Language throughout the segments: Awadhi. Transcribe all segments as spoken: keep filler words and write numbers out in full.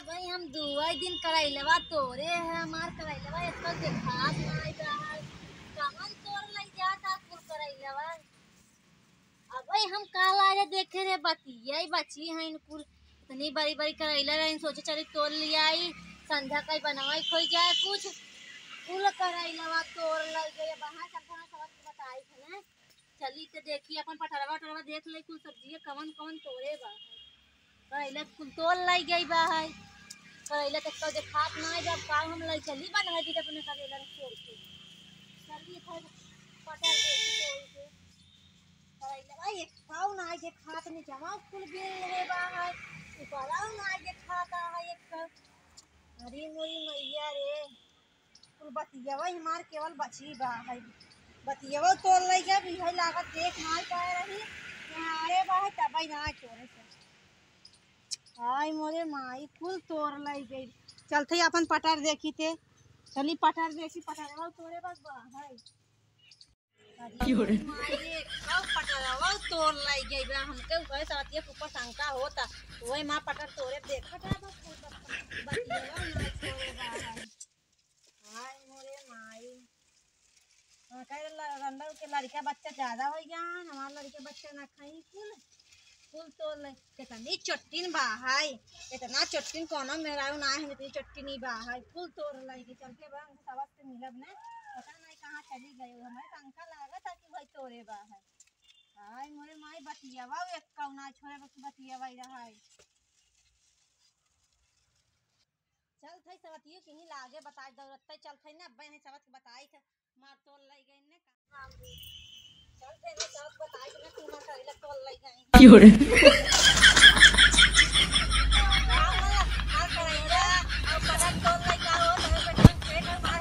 भाई हम दुआई दिन करैलवा तोरे है, हमार करैलवा एतना देखात नाई बा है। कवन तोर लई जाता कुल करैलवा? अब भाई हम काल आए देखे रे बतिया बची हैं कुल, इतनी बड़ी बड़ी करैला रही, सोचे चली तोड़ लियाई, संध्या कई बनवाई खोई जाए कुछ। कुल करैलवा तोर लई गई, अब वहाँ चल के सबक बताई थे ना। चली त देखी अपन पटरवा वटरवा देख ले, कुल सब्जिया कवन कवन तोरे बा है। करैला कुल तोर लई गई बा है। करैला त कल देखात ना है, जब काल हम लई चली बनवा दी अपने करैला तोर के। चली फिर पटर देखी तोर के। करैला भाई एक पाव ना देखात नहीं, जमा कुल बिल ले बा है। ऊपराव ना देखाता है एक। अरे मोरी मैया रे। कुल बतियवा हमार केवल बची बा है। बतियवा तोड़ लई गया, बिहाई लागत देख नाई पाए रही। यहाँ आए बा है, तबई ना तोरे से। हाय मोरे माई, कुल तोड़ लई गई। चलते ही अपन पटर देखी थे। चली पटर देखी, पटरवा तोरे बस बा है। अरे माई रे, कब पटरवा तोड़ लई गई बा, हमके ऊपर सवतिया के ऊपर शंका होता। वही माँ पटर तोरे देखत है, बस बतियवा ना तोरे बा है। हाय मोरे माई। हाँ, कहे ला-, रंडा के लड़का बच्चा ज्यादा हो गया है, हमार लड़के बच्चा ना खाई कुल, कुल तो ले, कितनी चट्टिन बा है, इतना चट्टिन कोनो मेहरारू ना है, इतनी चट्टिन ही बा है, कुल तोड़ लई के चल के बा, हमको सबक से मिलब ने, पता नहीं कहाँ चली गई, हमारे शंका लागत है कि वही तोरे बा है। हाय मोरे माई, बतियावा एक कौना छोरे बस बतियावा ही रहा है। चल थई सवतियो के ही लागे बताई दौड़त थई, चल थई ना, अब्बे नहीं सवत के बताई थे, मार तोल लई गई ने का। चल थई ना सवत बताई थे ना, तू मार करेला तोल लई गई। क्यों रे? मार करेला, अब पता तोल लई का हो, तो बेटा पेट में मार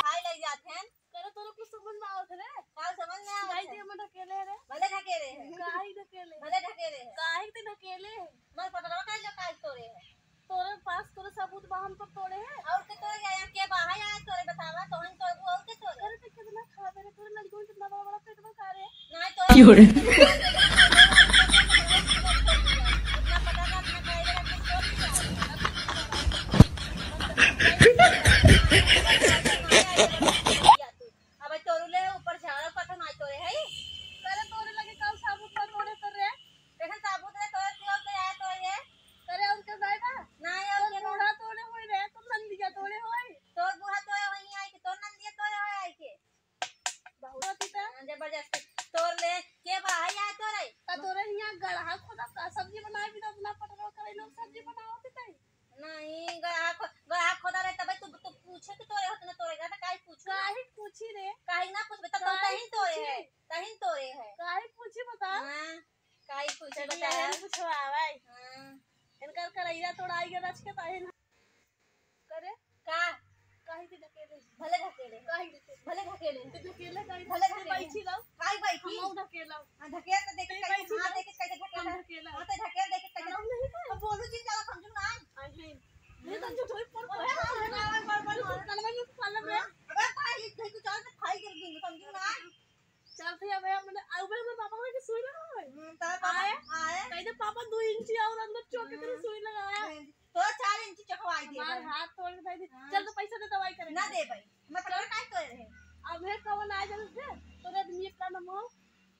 खाए लई जाते हैं। करे तोरे कुछ समझ में आवत है रे? का समझ में आवत है? काहे ते हमें ढकेले रे? भले ढकेले है। काहे ढकेले? भले ढकेले है। काहे ते ढकेले है? मर पटरवा काहे जो काहे तोरे है? तोरे पास तोरे सबूत बा हम तो तोरे है। और के तोरे आया के बा है आया तोरे बतावा तो हम तोरे और के तोरे? करे ते कितना खा दे रे तोरे लड़कों कितना बड़ा बड़ा पेट में खा रे। ना तो क्यों रे? इतना पटरवा अपना काहे रे? अब तोरू ले ऊपर झाड़ा पत्थर मार तोरे है। करे तोरे लगे कौन साबुत बा तोरे कर रे? कैसे साबुत रे तोरे क्यों के आया तोरे है? करे और के भाई बा? ना और के बूढ़ा तोरे होई रे, तो नंदिया तोरे होई। तोर बूढ़ा तोरे होई आई के, तोर नंदिया तोरे होई आई के। बहुत होती था। हाँ, जबरदस्ती तोर ले के बा है आया तोरे? का तोरे यहाँ गड़हा खोदा का सब्जी बनाए भी तो अपना पटवा करे लोग सब्जी बनाओ के तई। नहीं, गड़हा खो-, गड़हा खोदा रहे तबे तू, तू पूछे कि तोरे होत ना तोरे घर, त काहे पूछू? काहे पूछी रे? काहे ना पूछबे, त तू काहे तहिन तोरे पूछी है, रे? तहिन तोरे है। काहे पूछी बता? हाँ, काहे पूछी चलिए, बता? यही पूछवा भाई। हाँ। इनकर करैला तोड़ाई के रच के तहिन करे? का? काहे के ढकेले? भले ढकेले। काहे के? भले ढकेले। तो ढकेले काहे? भले ढकेले। बैठी रहो। काहे बैठी? हम ढकेला। हाँ, ढकेल तो देखे नहीं, कैसे, बैठी हाँ, रहो। देखे कैसे ढकेल हम रहा है। ढकेला। हाँ, तो ढकेल देखे कैसे हम नहीं अब बोलू जी, चलो समझू ना। आई नहीं। ये तो जो थोड़ी पर अरे, हाँ, हाँ, हाँ, हाँ, हाँ। कनवा में पालन में। हाँ, अबे, भाई, ये कहीं कुछ और से खाई कर दूंगा, समझू ना। चल, फिर अब हमने, अब हमने पापा को सुई लगा है। हम्म, तारे पापा आए? आए। कह दे, "पापा, दो इंची और अंदर चोके करे हम्म। सुई लगाया।" हम्म। तो चार इंची चकवाई दे हमार रहे। हाथ तोड़ के भाई, हाँ। चल तो पैसा दे दवाई करे ना के। दे भाई, मैं पटवा काहे तोड़ रहे? अब हे कवन आ जाए दे, तोरे आदमी का नाम हो,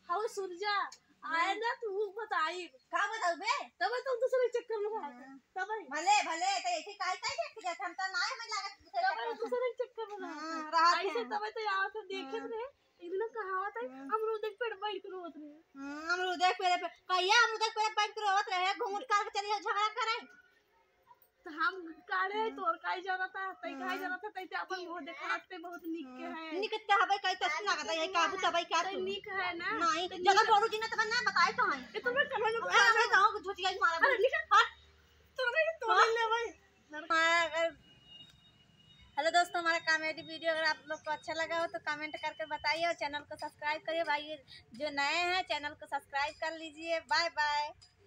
हाउ सुरजा, आए हम्म। ना तू बताई। का बताउबे? तबे तो दूसरे चक्कर में रहत है। हाँ। तबे। भले, भले, तो ऐसे काहे, काहे देख के जात? हम तो ना हमें लागत दूसरे तबे चक्कर में। दूसरे चक्कर में रहत हाँ, है। रहत ऐसे है। तबे तो आवत है, देखे हाँ। रहे। एक दिन कहावत है, हाँ। अमरूद के पेड़ बैठ के रोवत रहे। हाँ, अमरूद के पेड़ पे, कहिया अमरूद के पेड़ बैठ के रोवत रहे, घूंघट काढ़ के चली झगड़ा करे। तो हम काढ़े हाँ। तोर काई जाना था, तई काई हाँ। जाना था, तई ते अपन मुंह देखाते बहुत निक के हाँ। है। निक ते हबै काई तो सुना बता, ये काबू तबै का तई तू? निक है ना? नहीं, तो जब निक बोलू जी ना तब ना बताए तो हैं। ये तो मैं कमल में अरे, अरे, तो झूठी गाई मारा अरे, बोल। निकल। हट। तो नहीं, तो हाँ। नहीं ले भाई। हाँ, अगर, हेलो दोस्तों, हमारा comedy video अगर आप लोग को अच्छा लगा हो तो comment करके बताइए और channel को subscribe करिए भाई, जो नए हैं channel को subscribe कर लीजिए। Bye bye।